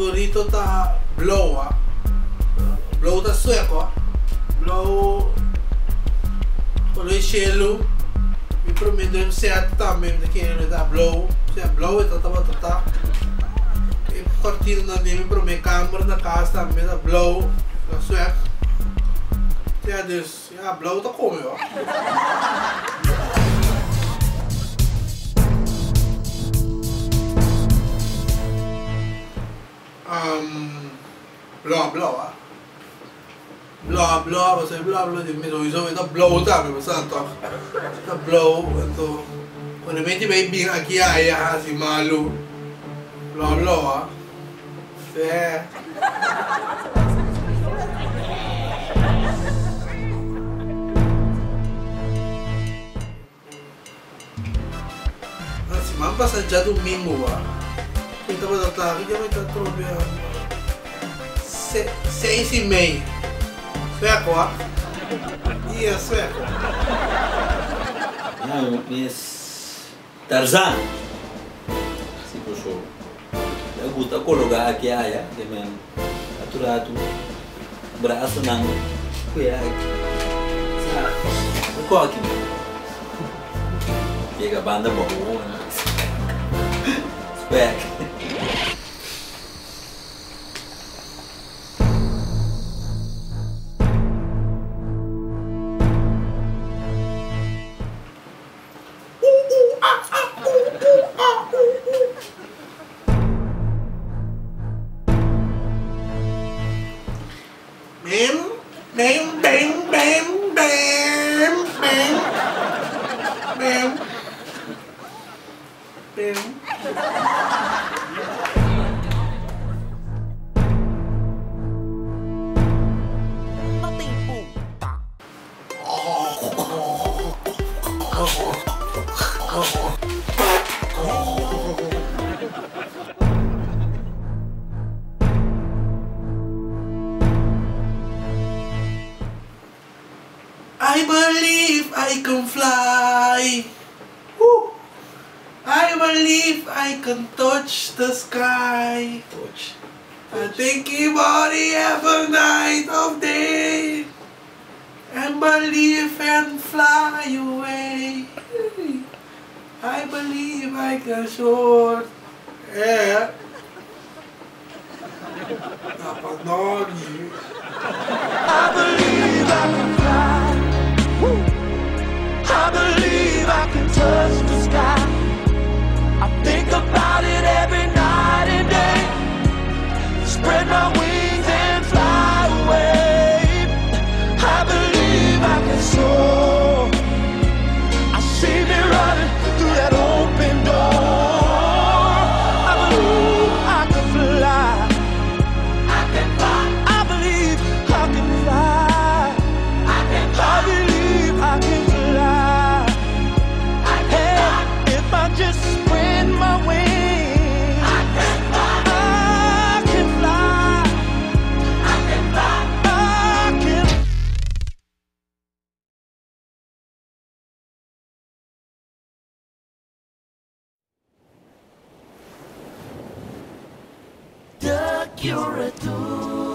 favorito ta blou a. Blou ta sueko a. Blou kolor di shelu. Mi prome drum set tambe mi ta kere lo ta blou. Osea blou e ta tabata ta. E kortinanan den mi prome kamer na kas tambe ta blou. Ta suek. Osea dus ya blou ta kome ho. Blou blou a. Blou blou pasobra e blou blou di mi sowieso e ta blou tambe bo sa toch e ta blou anto cuando mi bai bin aki aya haci malu blou blou a se. Na siman pasa djadumingu a mi tabata ta aki dja mi ta trobe a seis i mei sueko a dia sueko. Ya mi es Tarzan si boso ta gusta kologa aki aya ke men a tur ratu brasonan kue aki sa un koki yega banda bou spek. Bim bim bim bim bim bim bim bim. I believe I can fly Woo I believe I can touch the sky I think about it every night of day And believe and fly away I believe I can soar Eh Tapa nori. I believe I can fly I believe I can touch the sky I think about it every night and day Spread my wings and fly away I believe I can soar I see me running through that open door I believe I can fly I can fly I believe I can fly I can fly I believe I can fly I can fly If I just spread my wings I can fly I can fly I can fly I can The Curator.